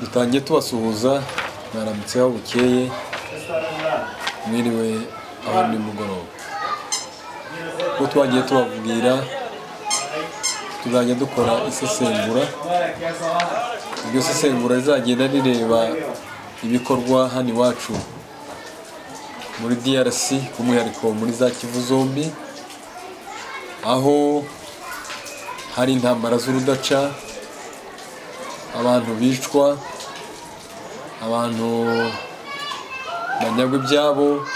Dutangiye tubasuhuza, mwaramutse aho bukeye, mwiriwe aho nimugoroba. Uko twagiye tubabwira, tuzajya dukora isesengura. Iryo sesengura rizagenda rireba ibikorwa hano iwacu muri DRC, by'umwihariko muri za Kivu zombi, aho hari intambara z'urudaca, abantu bicwa, abantu banyagwa ibyabo,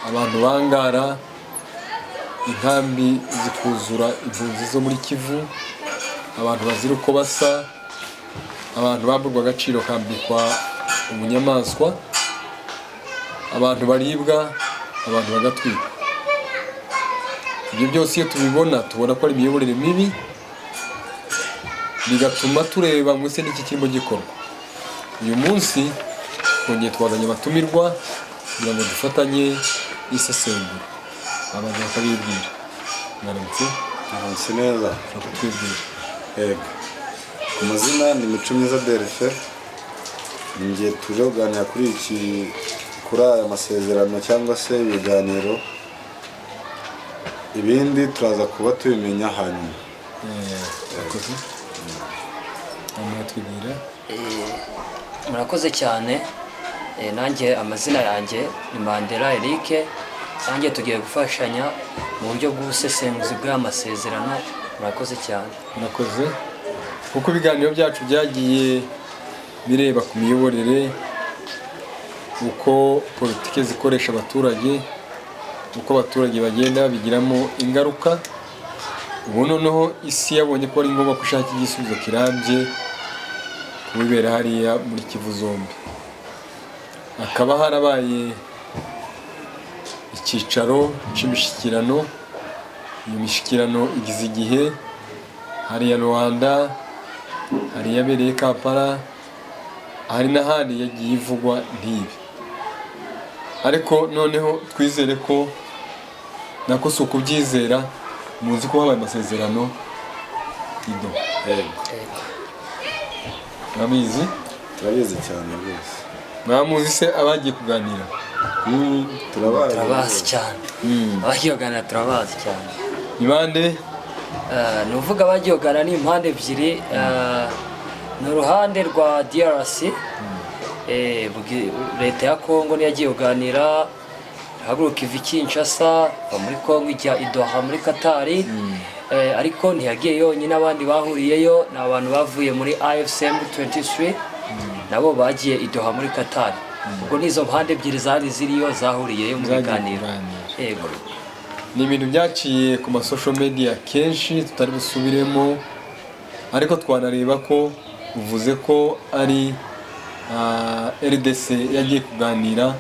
abantu bangara, inkambi zikuzura impunzi zo muri Kivu, abantu bazira uko basa, abantu bamburwa agaciro kambikwa ubunyamaswa, abantu baribwa, abantu bagatwikwa. Ibyo byose iyo tubibona, tubona ko ari imiyoborere mibi, bigatuma tureba ngo ese n'iki kirimo gikorwa. Uyu munsi twongeye twazanye abatumirwa kugira ngo dufatanye isesengura. Babanza bakabibwira. Mwaramutse. Mwaramutse neza. Ushobora kutwibwira? Yego, ku mazina ni Mico Myiza Delphin. Ni njye tuje kuganira kuri aya masezerano cyangwa se ibiganiro. Ibindi turaza kuba tubimenya hanyuma. Murakoze. Mwatwibwira? Murakoze cyane. Nanjye amazina yanjye ni Mandela Eric. Nanjye tugiye gufashanya mu buryo bw'ubusesenguzi bw'aya masezerano. Murakoze cyane. Murakoze. Kuko ibiganiro byacu byagiye bireba ku miyoborere, uko politiki zikoresha abaturage, uko abaturage bagenda babigiramo ingaruka, ubu noneho isi yabonye ko ari ngombwa ko ishaka igisubizo kirambye ku bibera hariya muri Kivu zombi. Hakaba harabaye icyicaro cy'imishyikirano. Iyo mishyikirano igize igihe hariya Rwanda, hari iyabereye Kampala, hari n'ahandi yagiye ivugwa ntibe. Ariko noneho twizere ko, nako si ukubyizera, muzi ko habaye amasezerano i Doha. Yego. Murabizi? Turabizi cyane rwose. Mwamuzi se abagiye kuganira? Turabazi. Turabazi cyane abagiye kuganira, turabazi cyane. Ni bande? Ni uvuga abagiye kuganira ni impande ebyiri. Ni uruhande rwa DRC, leta ya Congo niyo yagiye kuganira, ihaguruka iva i Kinshasa, iva muri Congo, ijya i Doha muri Katari. Ariko ntiyagiye yonyine. Abandi bahuriyeyo ni abantu bavuye muri AFC M23, nabo bagiye i Doha muri Katari. Ubwo nizo mpande ebyiri zari ziriyo zahuriyeyo mu Zagiye biganiro. Kuganira. Yego. Ni ibintu byaciye ku ma social media kenshi tutari busubiremo, ariko twanareba ko uvuze ko ari RDC yagiye kuganira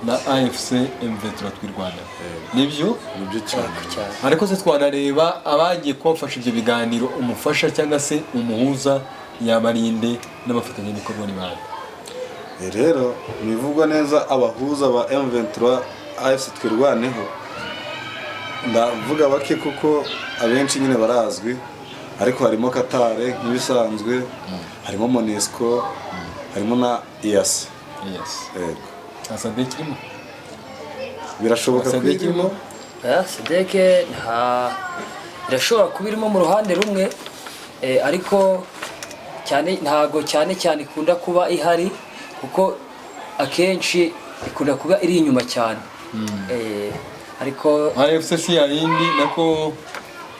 na AFC M23 Twirwaneho, nibyo? Nibyo cyane. Cyane. Ariko se twanareba abagiye kubafasha ibyo biganiro, umufasha cyangwa se umuhuza yabarinde n'abafatanyabikorwa ni bande? Rero nivugwa neza, abahuza ba M23 AFC Twirwaneho, ndavuga bake kuko abenshi nyine barazwi, ariko harimo Katare nk'ibisanzwe, harimo MONUSCO, harimo na EAC. Yego. Nta SADC irimo? Birashoboka ko SADC irimo? irimo. SADC nta, irashobora kuba irimo mu ruhande rumwe, ariko cyane ntago cyane cyane ikunda kuba ihari, kuko akenshi ikunda kuba iri inyuma cyane. Ariko AFC si yayindi, nako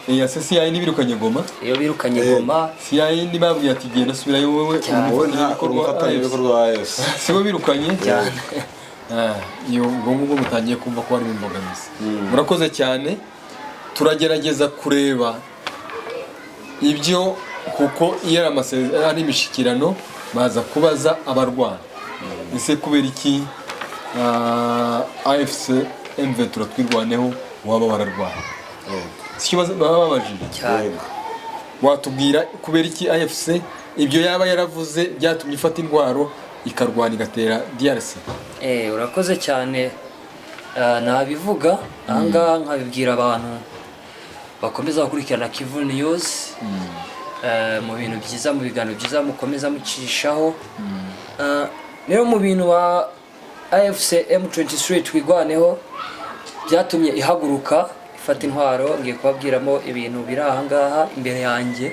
EAC si yayindi birukanye Goma? Iyo birukanye Goma. Si yayindi babwiye ati: "Genda, subirayo wowe." Cyane. Wowe nta umufatanyabikorwa wa AFC. Umufatanyabikorwa wa AFC. Si bo birukanye? Cyane. Iyo ubwo ngubwo mutangiye kumva ko harimo imbogamizi. Murakoze cyane. Turagerageza kureba ibyo, kuko iyo ari ari imishyikirano, baza kubaza abarwana: ese kubera iki AFC M23 Twirwaneho waba wararwana? Si cyo baba babajije? Cyane. Yego. Watubwira kubera iki AFC ibyo yaba yaravuze byatumye ifata intwaro ikarwana, igatera DRC? Urakoze cyane. Nabivuga ahangaha nkabibwira abantu bakomeza gukurikirana Kivu News. Mu bintu byiza, mu biganiro byiza mukomeza mucishaho. Rero mu bintu wa AFC M23 Twirwaneho byatumye ihaguruka ifata intwaro, ngiye kubabwiramo ibintu biri aha ngaha imbere yanjye.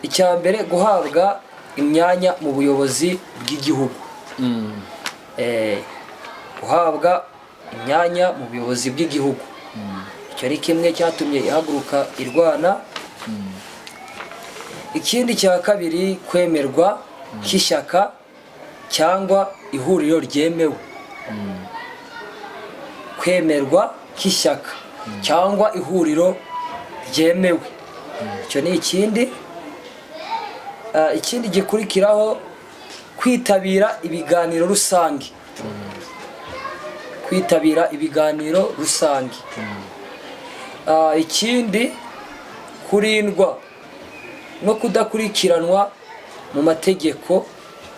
Icya mbere, guhabwa imyanya mu buyobozi bw'igihugu. Guhabwa imyanya mu buyobozi bw'igihugu, icyo ari kimwe cyatumye ihaguruka irwana. Ikindi cya kabiri, kwemerwa k'ishyaka cyangwa ihuriro ryemewe. Kwemerwa k'ishyaka cyangwa ihuriro ryemewe, icyo ni ikindi. Ikindi gikurikiraho, kwitabira ibiganiro rusange. Kwitabira ibiganiro rusange. Ikindi, kurindwa no kudakurikiranwa mu mategeko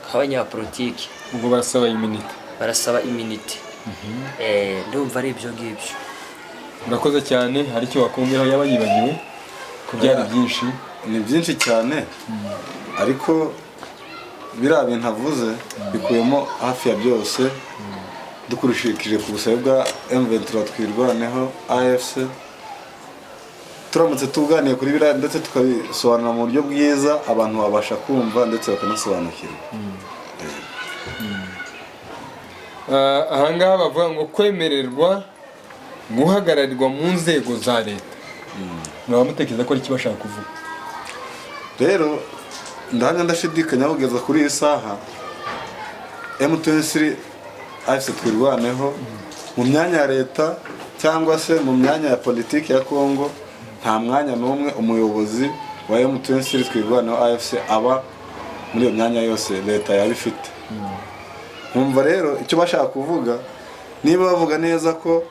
nk'abanyapolitiki. Ubwo barasaba immunité. Barasaba immunité. Ndumva ari ibyo ngibyo. Urakoze cyane. Hari icyo wakongeraho yaba yibagiwe ko byari byinshi? Ni byinshi cyane, ariko biriya bintu avuze bikubiyemo hafi ya byose. Dukurikije ku busabe bwa M23 Twirwaneho AFC, turamutse tuganiye kuri biriya ndetse tukabisobanura mu buryo bwiza, abantu babasha kumva ndetse bakanasobanukirwa. Ahangaha bavuga ngo kwemererwa guhagararirwa mu nzego za leta. Mwaba mutekereza ko ari iki bashaka kuvuga? Rero ndahamya ndashidikanya, kugeza kuri iyi saha M23 AFC Twirwaneho mu myanya ya leta cyangwa se mu myanya ya politiki ya Congo, nta mwanya n'umwe umuyobozi wa M23 Twirwaneho AFC aba muri iyo myanya yose leta yaba ifite. Nkumva rero icyo bashaka kuvuga, niba bavuga neza ko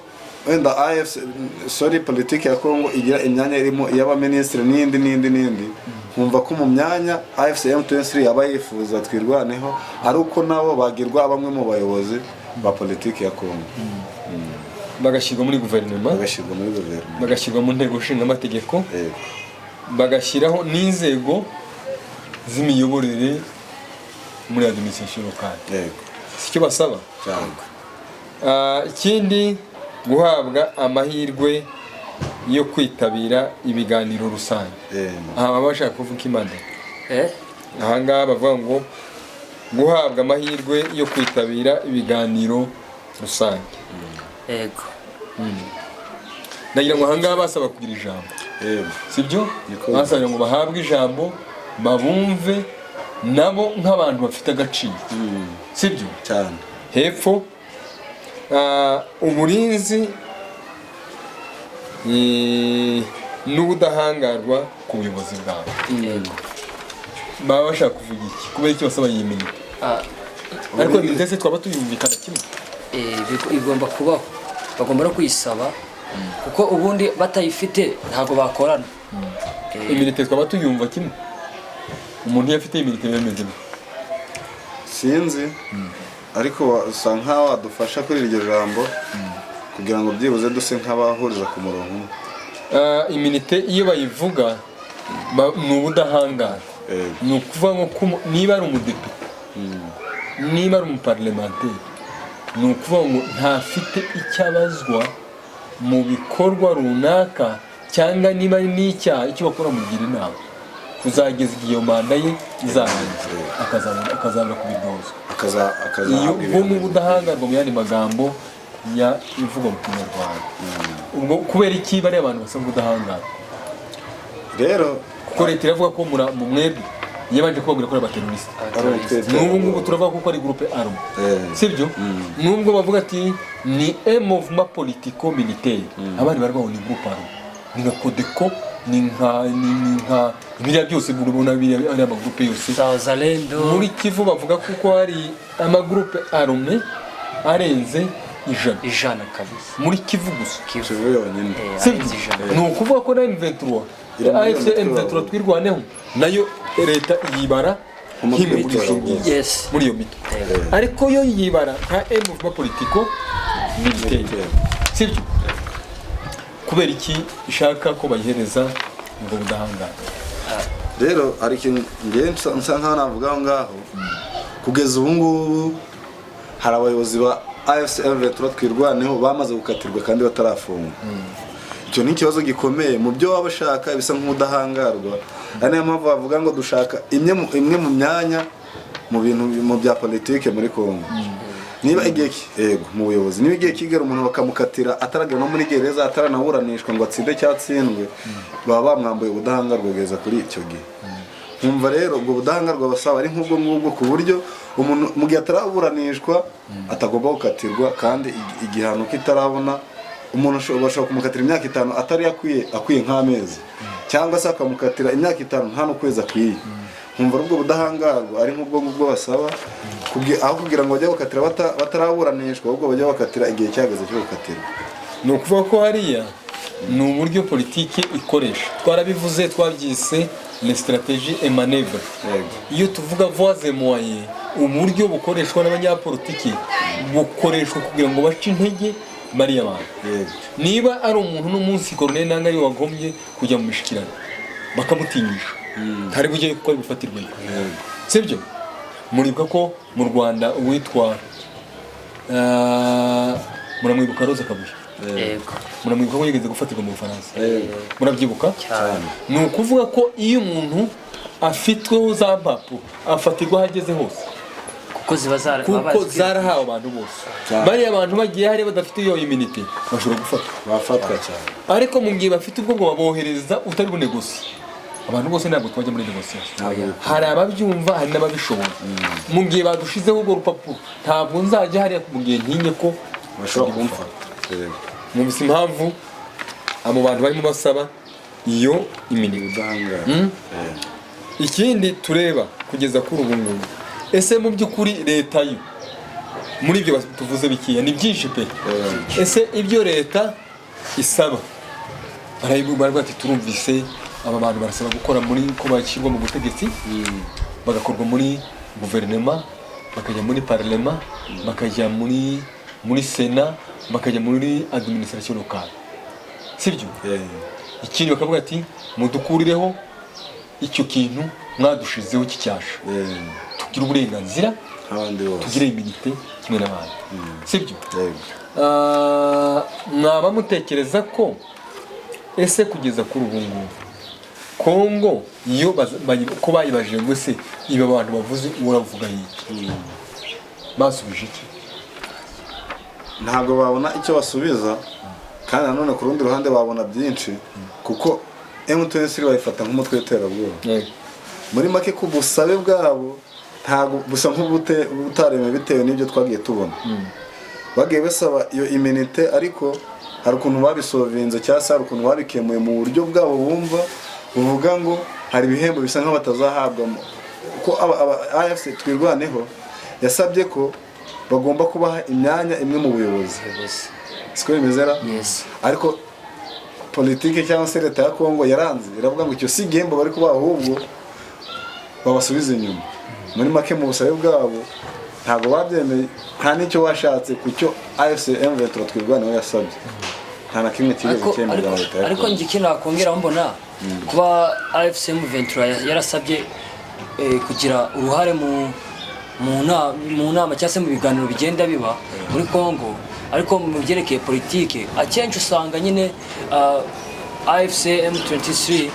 wenda AFC, sorry, politiki ya Congo igira imyanya irimo iy'abaminisitiri n'indi n'indi n'indi, nkumva ko mu myanya AFC M23 yaba yifuza Twirwaneho ari uko nabo bagirwa bamwe mu bayobozi ba politiki ya Congo. Bagashyirwa muri guverinoma. Bagashyirwa muri guverinoma. Bagashyirwa mu nteko nshingamategeko. Yego. Bagashyiraho n'inzego z'imiyoborere muri administration locale. Yego. Si cyo basaba? Cyane. Ikindi, guhabwa amahirwe yo kwitabira ibiganiro rusange. Aha baba bashaka kuvuga imana. Eh? Ahangaha bavuga ngo guhabwa amahirwe yo kwitabira ibiganiro rusange. Yego. Ndagira ngo ahangaha basaba kugira ijambo. Yego. Sibyo? Niko. Basabye ngo bahabwe ijambo, babumve nabo nk'abantu bafite agaciro, sibyo? Cyane. Hepfo, uburinzi n'ubudahangarwa ku buyobozi bwabo. Yego. Baba bashaka kuvuga iki? Kubera iki basaba iyi immunité? Ariko immunité se twaba tuyumvikana kimwe? Igomba kubaho, bagomba no kuyisaba, kuko ubundi batayifite ntabwo bakorana. Immunité twaba tuyumva kimwe? Umuntu iyo afite immunité biba bimeze bite? Sinzi, ariko usa nkaho wadufasha kuri iryo jambo kugira ngo byibuze duse nk'abahuriza ku murongo umwe. Immunité iyo bayivuga ni ubudahangarwa. Ni ukuvuga ngo niba ari umudepite, niba ari umuparlementaire, ni ukuvuga ngo ntafite icyo abazwa mu bikorwa runaka, cyangwa niba ari n'icyaha icyo bakora mugira inama kuzageza igihe iyo manda ye izarangira, akazabura kubiryozwa. Iyo Akazahabwa ubwo ni ibihano. ubudahangarwa mu yandi magambo ya ivugwa mu Kinyarwanda. Ubwo kubera iki bariya abantu basaba ubudahangarwa? Rero Kuko leta iravuga ko mu mwebwe yabanje kubabwira ko ari abaterroriste. Ari umutwe. N'ubu ngubu turavuga ko ari groupe armé. Sibyo? Nubwo bavuga ati ni un mouvement politico militaire, abandi baravuga ngo ni groupe armé, ni nka Codeco, ni nka biriya byose urabona, biriya ari amagroupe yose. Za Wazalendo. Muri Kivu bavuga kuko hari amagroupe armé arenze 100. 100 kabisa. Muri Kivu gusa. Kivu yonyine. Sibyo? Arenze 100. Ni ukuvuga ko na M23, Iri muri AFC iyo mitwe. M23 Twirwaneho nayo leta yibara Nk'umutwe nk'imwe muri izo w'iterabwoba. ngizo, muri iyo mitwe, ariko yo yibara nka mouvement politico militaire, sibyo? Kubera iki ishaka ko bayihereza Ubwo budahangarwa. Rero hari ikintu ngewe nsa nkaho navuga aho ngaho. Kugeza ubu ngubu hari abayobozi ba AFC M23 Twirwaneho bamaze gukatirwa kandi batarafungwa. Icyo ni ikibazo gikomeye mu byo waba bashaka, bisa nk'ubudahangarwa. Ari niyo mpamvu bavuga ngo dushaka imwe mu myanya mu bintu mu bya politike muri Congo. Niba igihe yego, mu buyobozi, niba igihe kigera umuntu bakamukatira ataragera no muri gereza, ataranaburanishwa ngo atsinde cyangwa atsindwe, baba bamwambuye ubudahangarwa kugeza kuri icyo gihe. Nkumva rero ubwo budahangarwa basaba ari nk'ubwo ngubwo, ku buryo umuntu mu gihe ataraburanishwa atagomba gukatirwa, kandi igihano kitarabona umuntu bashobora kumukatira imyaka 5 atari akwiye, akwiye nk'amezi, cyangwa se akamukatira imyaka 5 nta n'ukwezi akwiye. Nkumva ubwo budahangarwa ari nk'ubwo ngubwo basaba, aho kugira ngo bajye gukatira bataraburanishwa, ahubwo bajye bakatira igihe cyageze cyo gukatirwa. Ni ukuvuga ko hariya ni uburyo politiki ikoresha, twarabivuze, twabyise les stratégies et manœuvres. Iyo tuvuga voies et moyens, uburyo bukoreshwa n'abanyapolitiki bukoreshwa kugira ngo bace intege bariya bantu. Niba ari umuntu n'umunsi Corneille Nangaa ariwe wagombye kujya mu mishikirano, bakamutinyisha, ntari bujyeyo kuko ari bufatirweyo. Sibyo? Muribuka ko mu Rwanda uwitwa muramwibuka, Rose Kabuye? Yego. Muramwibuka ko yigeze gufatirwa mu Bufaransa? Murabyibuka? Cyane. Ni ukuvuga ko iyo umuntu afitweho za mpapuro, afatirwa aho ageze hose. Kuko ziba zara Kuko baba bazi- zarahawe abantu bose. Cyane. Bariya abantu bagiye hariya badafite iyo immunité bashobora gufatwa. Bafatwa cyane. Ariko mu gihe bafite ubwo, ngo babohereza utari bunegosiye. Abantu bose ntabwo twajya muri négociation. Ntabwo. Hari ababyumva, hari n'ababishoboye. Mu gihe badushizeho urwo rupapuro, ntabwo nzajya hariya mu gihe ntinye ko bashobora kumfata. Yego. Mwumvise impamvu abo bantu barimo basaba iyo immunité? Ubudahangarwa. Ikindi tureba kugeza kuri ubu ngubu, ese mu by'ukuri leta yo muri ibyo tuvuze bikeya, ni byinshi pe, ese ibyo leta isaba, baravuga ati turumvise aba bantu barasaba gukora muri ko bashyirwa mu butegetsi, bagakorwa muri guverinoma, bakajya muri parlement, bakajya muri sena, bakajya muri administration locale, sibyo? Ikindi bakavuga ati mudukurireho icyo kintu mwadushizeho cy'icyasha, tugire uburenganzira nk'abandi bose, tugire immunité kimwe n'abandi, sibyo? Yego. Ah, mwaba mutekereza ko ese kugeza kuri ubu ngubu Kongo iyo ko bayibajije ngo ese ibi abantu bavuze uravuga iki, basubije iki? Ntabwo babona icyo basubiza, kandi nanone ku rundi ruhande babona byinshi, kuko M23 bayifata nk'umutwe w'iterabwoba. Muri make, ku busabe bwabo ntabwo busa nk'ubutaremewe, bitewe n'ibyo twagiye tubona bagiye basaba iyo immunité. Ariko hari ukuntu babisovinze, cyangwa se hari ukuntu babikemuye mu buryo bwabo bumva buvuga ngo hari ibihembo bisa nk'aho batazahabwa, ko aba AFC Twirwaneho yasabye ko bagomba kubaha imyanya imwe mu buyobozi. Ubuyobozi. Siko bimeze ra? Yes. Ariko politike cyangwa se leta ya Kongo yaranze, iravuga ngo icyo si igihembo bari kubaha, ahubwo babasubiza inyuma. Muri make, mu busabe bwabo ntabwo babyemeye, nta n'icyo bashatse ku cyo AFC M23 Twirwaneho yasabye, nta na kimwe kigeze Ariko cyemerwa ariko na leta ya ariko Kongo. njye ikintu nakongeraho, mbona kuba AFC M23 yarasabye kugira uruhare mu nama cyangwa se mu biganiro bigenda biba muri Congo, ariko mu byerekeye politike akenshi usanga nyine AFC M23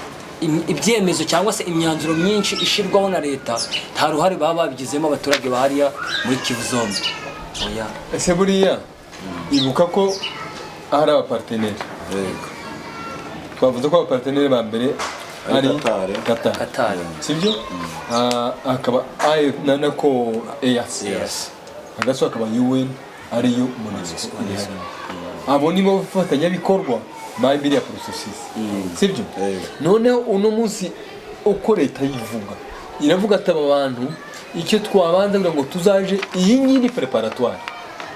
ibyemezo cyangwa se imyanzuro myinshi ishyirwaho na leta nta ruhare baba babigizemo abaturage bahariya muri Kivu zombi, oya. Ese buriya ibuka ko hari abapartenaires? Yego. Twavuze ko abapartenaires ba mbere ari ari Qatar. Qatar. Qatar. Sibyo? Ah, akaba nako EAC. Yes. Hagati hakaba UN, ariyo MONUSCO iri hariya. Abo nibo bafatanyabikorwa ba biriya processus, sibyo? Yego. Noneho uno munsi uko leta yivuga, iravuga ati aba bantu icyo twabanza kugira ngo tuzaje, iyi ngiyi ni préparatoire,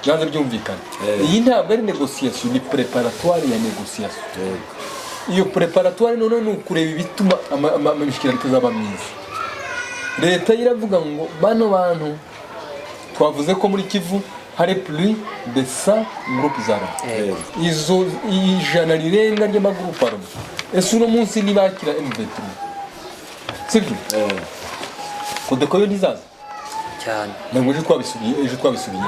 byanze byumvikana. Iyi ntabwo ari négociation, ni préparatoire ya négociation. Iyo préparatoire noneho ni ukureba ibituma imishyikirano itazaba myiza. Leta iravuga ngo bano bantu twavuze ko muri Kivu Hari plus de 100 groupes armés. Izo 100 rirenga ry'amagurupe armé, ese uno munsi nibakira M23, sibyo? CODECO yo ntizaza? Cyane. Ntabwo ejo twabisubiye.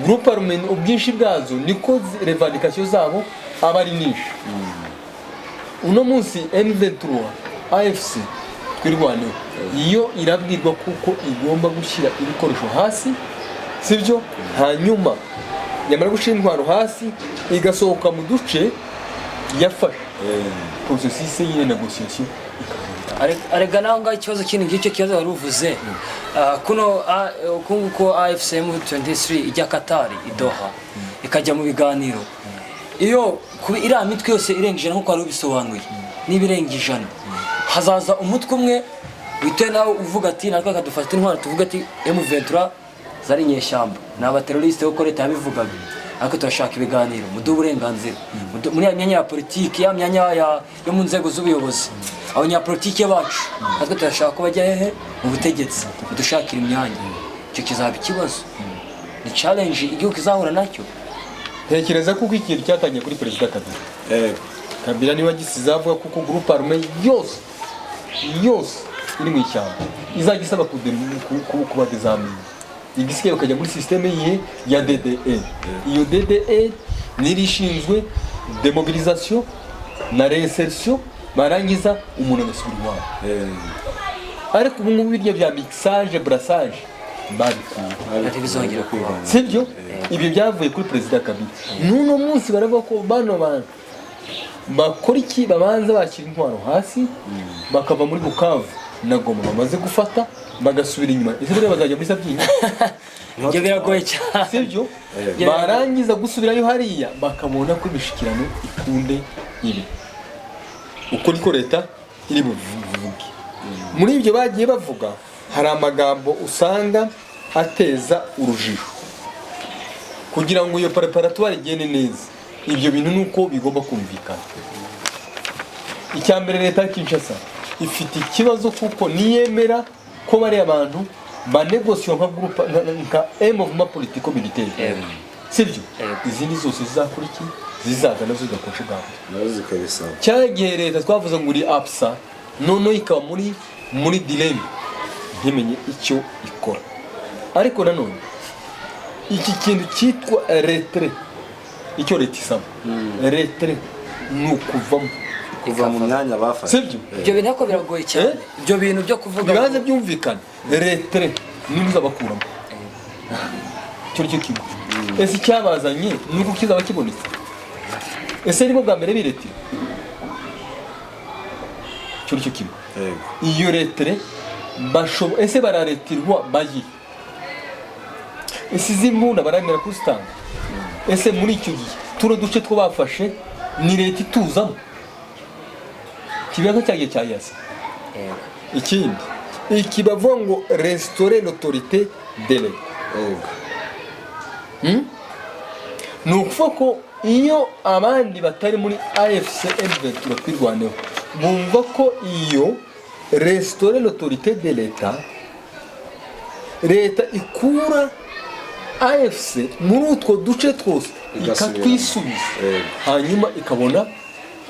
Groupe armé, ubwinshi bwazo niko revendication zabo aba ari nyinshi. Uno munsi M23 AFC Twirwaneho iyo irabwirwa kuko igomba gushyira ibikoresho hasi, sibyo? Hanyuma yamara gushyira intwaro hasi, igasohoka mu duce yafashe, processus y'iyo négociation ikaba. Arega naho ngaho ikibazo kindi ngicyo, kibazo wari uvuze. Kuno uku nguku AFC M23 ijya Katari i Doha, ikajya mu biganiro, iyo kuba iriya mitwe yose irenga 100 nk'uko wari ubisobanuye, niba irenga 100, hazaza umutwe umwe witewe nawe uvuga ati natwe akadufata intwaro, tuvuga ati M23 zari inyeshyamba, ni abateroriste kuko leta yabivugaga, ariko turashaka ibiganiro, muduhe uburenganzira muri ya myanya ya politiki, ya myanya yo mu nzego z'ubuyobozi, abanyapolitike bacu natwe turashaka ko bajya hehe? Mu butegetsi, mudushakira imyanya. Icyo kizaba ikibazo, ni challenge igihugu kizahura nacyo. Ntekereza kuko ikintu cyatangiye kuri Perezida Kabila. Kabila niwe agisize avuga kuko groupe armé yose yose iri mu ishyamba izajya isaba kubadezamini, igisigaye bakajya muri système ye ya DDR. Iyo DDR niri ishinzwe démobilisation na réinsertion, barangiza umuntu agasubira iwabo. Ariko ubu ngubu birya bya mixage brassage babikuye. Ntibizongera kubaho. Sibyo? Ibyo byavuye kuri Perezida Kabila. N'uno munsi baravuga ko bano bantu bakora iki? Babanza bashyira intwaro hasi, bakava muri Bukavu na Goma bamaze gufata, bagasubira inyuma. Ese buriya bazajya muri Sabyinyo? Ibyo biragoye cyane. Sibyo? Barangiza gusubirayo hariya, bakabona ko imishikirano ikunde ibe. Uko niko leta iri buvuge. Muri ibyo bagiye bavuga, hari amagambo usanga ateza urujijo. Kugira ngo iyo préparatoire igende neza, ibyo bintu ni uko bigomba kumvikana. Icya mbere, leta ya Kinshasa ifite ikibazo kuko niyemera ko bariya bantu banegosiyo nka groupe, nka mouvement politico militaire, sibyo? Yego. Izindi zose zizakora iki? Zizaza nazo zigakosha ubwabo. Nazo zikabisaba. Cya gihe leta twavuze ngo uri apsa, noneho ikaba muri dilemme, ntimenye icyo ikora. Ariko nanone iki kintu cyitwa retrait, icyo leta isaba, retrait ni ukuvamo. Kuva mu myanya bafashe. Sibyo? Ibyo bintu ariko biragoye cyane. Ibyo bintu byo kuvuga. Bibanze byumvikane, retrait niba uzabakuramo, icyo nicyo kimwe. Ese icyabazanye ni uko kizaba kibonetse? Ese nibwo bwa mbere biretira? Icyo nicyo kimwe. Iyo retrait ese bararetirwa bayi? Ese izi mbunda baremera kuzitanga? Ese muri icyo gihe tuno duce two bafashe ni leta ituzamo kiba nka cya gihe cya yasa? Ikindi, iki bavuga ngo restaurer l'autorité de l'État, ni ukuvuga ko iyo abandi batari muri AFC M23 Twirwaneho bumva ko iyo restaurer l'autorité de l'État, leta ikura AFC muri utwo duce twose, Igasubiramo. ikatwisubiza, hanyuma ikabona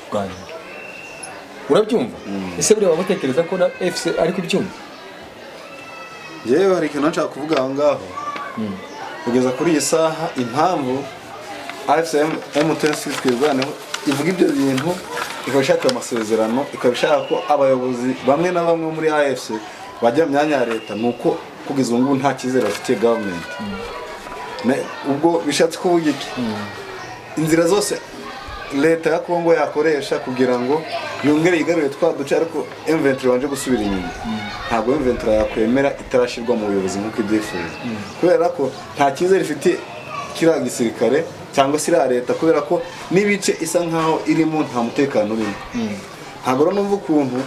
kuganira. Urabyumva? Ese buriya waba utekereza ko na FC ariko ibyumva? Yewe, hari ikintu nshaka kuvuga aho ngaho. Kugeza kuri iyi saha, impamvu AFC M23 Twirwaneho ivuga ibyo bintu, ikaba ishaka ayo masezerano, ikaba ishaka ko abayobozi bamwe na bamwe muri AFC bajya mu myanya ya leta, ni uko kugeza ubu ngubu nta cyizere bafitiye gavumenti. Ubwo bishatse kuvuga iki? Inzira zose leta ya Kongo yakoresha kugira ngo yongere yigarurire twa duce, ariko M23 wanje gusubira inyuma, ntabwo M23 yakwemera itarashyirwa mu buyobozi nk'uko ibyifuza, kubera ko nta cyizere ifitiye kiriya gisirikare cyangwa se iriya leta, kubera ko n'ibice isa nkaho irimo nta mutekano urimo. Ntabwo rero numva ukuntu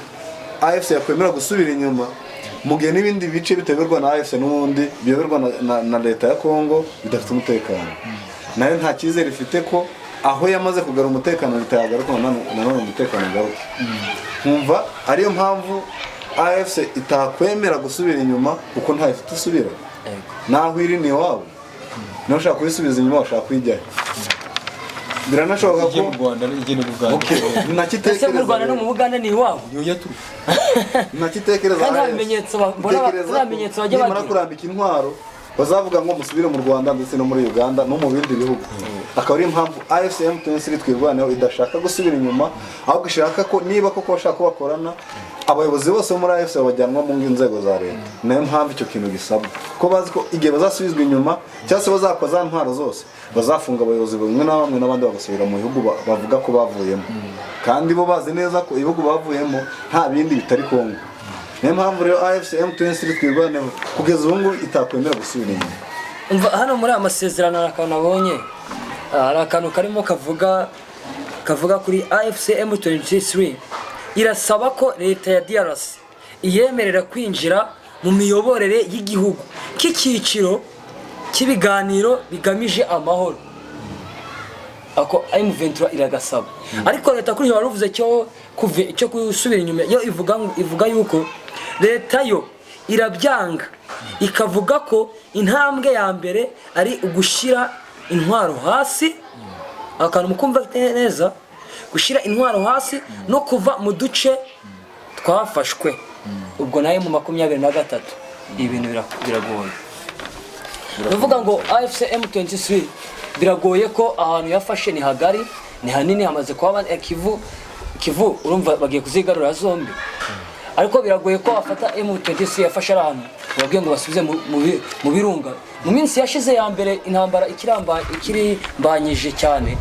AFC yakwemera gusubira inyuma mu gihe n'ibindi bice bitayoborwa na AFC n'ubundi biyoborwa na leta ya Kongo bidafite umutekano. Nayo nta cyizere ifite ko aho yamaze kugarura umutekano leta yagaruka nanone umutekano ugaruke. Nkumva ariyo mpamvu AFC itakwemera gusubira inyuma, kuko ntayo ifite isubira, naho iri ni iwabo. Niba ushaka kuyisubiza inyuma, ushaka kuyijyayo, biranashoboka Ijye ko mu Rwanda, ijye no mu Buganda. Okay, Ese mu Rwanda no mu Buganda ni iwabo? Niyo yaturuka. Ntakitekereza. Kandi nta bimenyetso mbona Tekereza nta ko bimenyetso bajya nimara bagira. kurambika intwaro, bazavuga ngo musubire mu Rwanda ndetse no muri Uganda no mu bindi bihugu. Akaba ari impamvu AFC M23 Twirwaneho idashaka gusubira inyuma, ahubwo ishaka ko niba koko bashaka ko bakorana, abayobozi bose bo muri AFC bajyanwa mu nzego za leta. Nayo mpamvu icyo kintu gisabwa, ko bazi ko igihe bazasubizwa inyuma cyangwa se bazakwa za ntwaro zose, bazafunga abayobozi bamwe na bamwe, n'abandi bagasubira mu bihugu bavuga ko bavuyemo, kandi bo bazi neza ko ibihugu bavuyemo nta bindi bitari Kongo. Niyo mpamvu rero AFC M23 Twirwaneho kugeza ubu ngubu itakwemera gusubira inyuma. Umva, hano muri aya masezerano hari akantu nabonye. Hari akantu karimo kavuga kuri AFC M23 irasaba ko leta ya DRC iyemerera kwinjira mu miyoborere y'igihugu k'icyiciro cy'ibiganiro bigamije amahoro. Ako M23 iragasaba, ariko leta kuri wari uvuze cyo gusubira inyuma, yo ivuga yuko leta yo irabyanga, ikavuga ko intambwe ya mbere ari ugushyira intwaro hasi. Akantu mukumva neza, gushyira intwaro hasi no kuva mu duce twafashwe. Ubwo nayo mu 23 ibintu biragoye. Bivuga ngo AFC M23 biragoye ko ahantu yafashe ni hagari, ni hanini, hamaze kuba Kivu, urumva bagiye kuzigarura zombi, ariko biragoye ko wafata M23 yafashe ari ahantu babwiye ngo basubize mu birunga. Mu minsi yashize ya mbere, intambara ikirimbanyije cyane,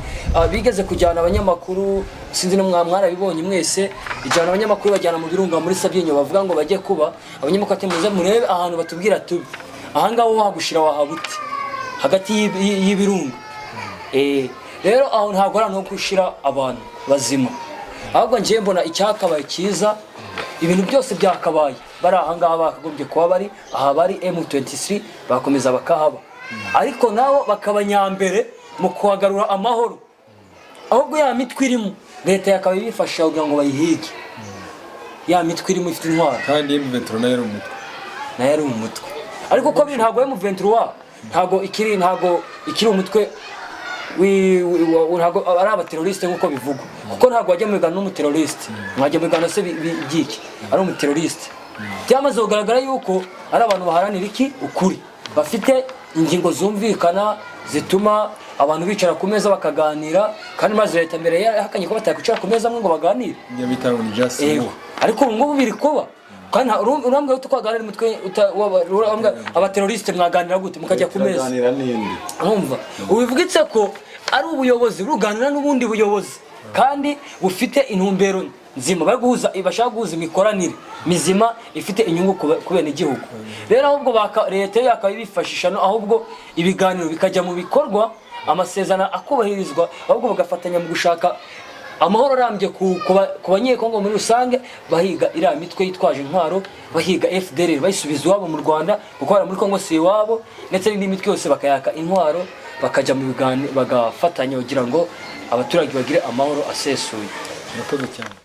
bigeze kujyana abanyamakuru, sinzi no mwarabibonye mwese, ijyana abanyamakuru bajyana mu birunga muri Sabyinyo, bavuga ngo bajye kuba abanyamakuru, ati muze murebe ahantu batubwira tubi, ahangaha wahagushira wahaba ute hagati y'ibirunga? Rero aho ntabwo ari ahantu ho gushira abantu bazima. Ahubwo njyewe mbona icyakabaye cyiza, ibintu byose byakabaye bari ahangaha, bakagombye kuba bari aha bari M23, bakomeza bakahaba, ariko nabo bakaba nyambere mu kuhagarura amahoro. Ahubwo ya mitwe irimo, leta yakaba ibifasha kugira ngo bayihige, ya mitwe irimo ifite intwaro. Kandi M23 nayo ari umutwe. Nayo ari umutwe, ariko uko biri ntabwo M23 ntabwo ikiri umutwe ntabwo ari abateroriste nk'uko bivugwa, kuko ntabwo wajya mu biganiro n'umuteroriste. Mwajya mu biganiro se by'iki ari umuteroriste? Byamaze kugaragara yuko ari abantu baharanira iki? Ukuri, bafite ingingo zumvikana zituma abantu bicara ku meza bakaganira. Kandi maze leta mbere yahakanye ko batakwicara ku meza amwe ngo baganire. Ibyo bita ngo ni just Yego, ariko ubu ngubu biri kuba. Kandi urambwira uti twaganira umutwe urambwira abateroriste mwaganira gute mukajya ku meza? Turaganira n'indi. Urumva ubivugitse ko ari ubuyobozi buganira n'ubundi buyobozi kandi bufite intumbero nzima, bari guhuza, bashaka guhuza imikoranire mizima ifite inyungu ku benegihugu. Rero ahubwo leta yo yakaba ibifashisha, no ahubwo ibiganiro bikajya mu bikorwa, amasezerano akubahirizwa, ahubwo bagafatanya mu gushaka amahoro arambye ku banyekongo muri rusange, bahiga iriya mitwe yitwaje intwaro, bahiga FDLR bayisubiza iwabo mu Rwanda, kuko hariya muri Kongo si iwabo, ndetse n'indi mitwe yose bakayaka intwaro, bakajya mu biganiro, bagafatanya kugira ngo abaturage bagire amahoro asesuye. Murakoze cyane.